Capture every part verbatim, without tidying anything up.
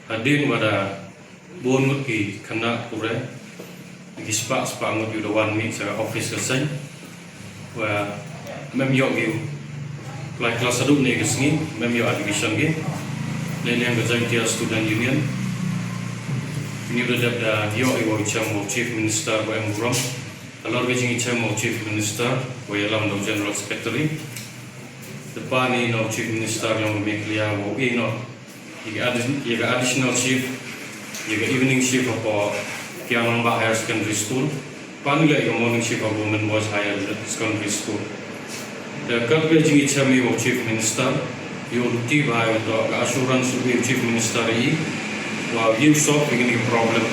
Hadien wa da bun ngut ki khynnah puræ, ki spah spah ngut yow da wan mih cha ka office ka seiñ. Wa ym em yoh ki u lai class hadooh ynne ka sngi, ym em yoh admission ki. Neiliang ka Jaintia Student Union, ynne da dep da yoh i wow chem wow Chief Minister wa em burom. Halor ka jingchem wow Chief Minister, wa yalam da u General Secretary, da pan i na u Chief Minister yong ka Meghalaya wow e noh ya ka addi-, ya ka additional shift, ya ka evening shift hapoh Kiang Nangbah Higher Secondary School, pan i leh ya ka morning shift hapoh Women Boys Higher Secondary School. Te kat ka jingchem i wow Chief Minister, yow luti bha i wa toh ka assurance u Chief Minister i, wa yow solve ya kani ka problem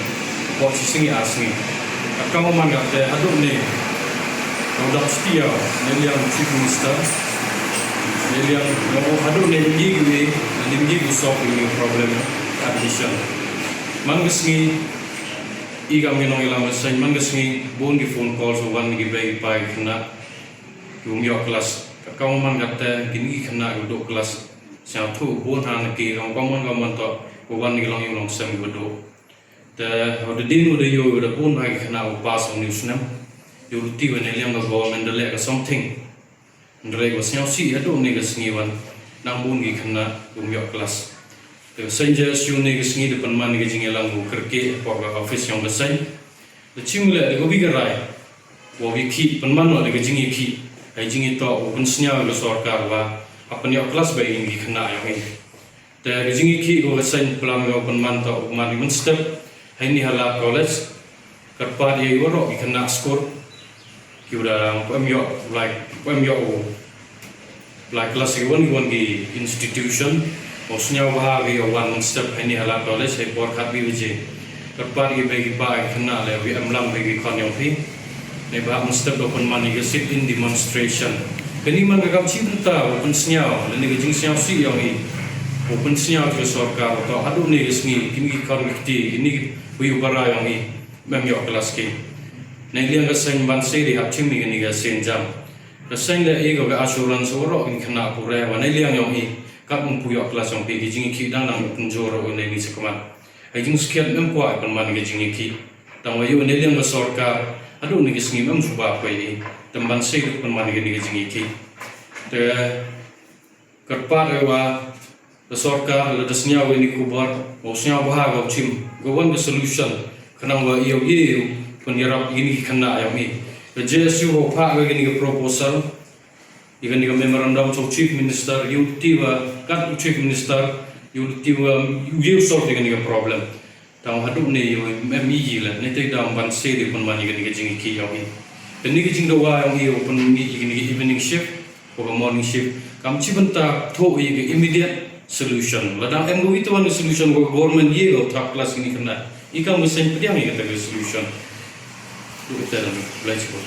hapoh chi sngi ar sngi. Ka kam man katte hadooh ynne, ka u dap chiti ya neiliang Chief Minister, neiliang, hadooh ynne ym ye ki u e, ym ye ki u solve ya kani ka problem admission. Man ka sngi, i kam ki nongyalam ka seiñ, man ka sngi bun ki phone calls wa wan na ki bei ki pa ki khynnah kiwa ym yoh class. Ka kam man katte, kini ki khynnah kiwa dooh class, sñiawthooh bun ha na ki, kam man kam man toh wa wan na ki longyung longsem kiwa dooh. Te hadien wa da yoh wa da bun bha ki khynnah wa pass ynne u snem, yow luti wa neiliang ka government da leh ka something, ynrei wa sñiawsih hadooh ynne ka sngi wan, dang bun ki khynnah kiwa ym yoh class. Te ka seiñ J S U ynne ka sngi da pynman i ka jingyalang wow kyrkieh hapoh ka office yong ka seiñ. Da chim leh da kawi ka rai wow yakhih, pynman noh da ka jingyakhih, hei jingyatoh wow pynsñiaw ya ka sorkar wa hap pynyoh class bha ya kini ki khynnah yong i. Te ka jingyakhih kawa ka seiñ plan wow pynman toh wow man i mynstep heini ha Lad College, kyrpad ya i waroh ki khynnah skur kiwa da ym pu em yoh, like, pu em yoh u lai class kiwon kiwon ki institution, wow sñiaw bha ki yow wan mynstep heini ha Lad College hei por khatwi baje. Kyrpad ki bei ki pa ki khynnah leh wow emlang bha ki khon yong phi. Neibhah mynstep da pynman i ka sit-in demonstration. Kani man ka kam chibynta wow pynsñiaw lane ka jingsñiawsih yong i, wow pynsñiaw cha ka sorkar wa toh hadooh ynne ka sngi kini ki khon ki kti, kini kiwa u para yong i ym em yoh class ki. Neiliang ka seiñ Banse da hap chim i kani ka sienjam. Ka seiñ da e ko ka assurance waroh ki khynnah puræ wa neiliang yong i, kat ym pu yoh class yong phi, ki jingyakhih dang dang pynjor o neini chakhmat. Hei jingskhiat ym em kwah i pynman ka jingyakhih. Tangwa yow neiliang ka sorkar hadooh ynne ka sngi ym em suba poi i, te Banse da pynman kani ka jingyakhih. Te kyrpad i wa ka sorkar lada sñiaw kani ka khubor, wow sñiaw bha ka wow chim, ka wan ka solution, khnang wa yow ye u pynyarap kini ki khynnah yong i. Ka J S U wow phah ka kani ka proposal, ya kani ka memorandum cha u Chief Minister, yow luti wa kat u Chief Minister, yow luti wa yow ye u solve ya kani ka problem. Tangwa hadooh ynne yow ym em i leh, neitæ da Banse da pynman ya kani ka jingyakhih yong i. Kani ka jingdawa yong i wow pynmih ya kani ka evening shift wa ka morning shift, kam chibynta thooh ya ka immediate solution. Lada em kawi tawon ka solution wa ka government ye ko third class kini ki khynnah, i kam ka seiñ pdiang ya katæ ka solution. Tu itæ da, lai chibun.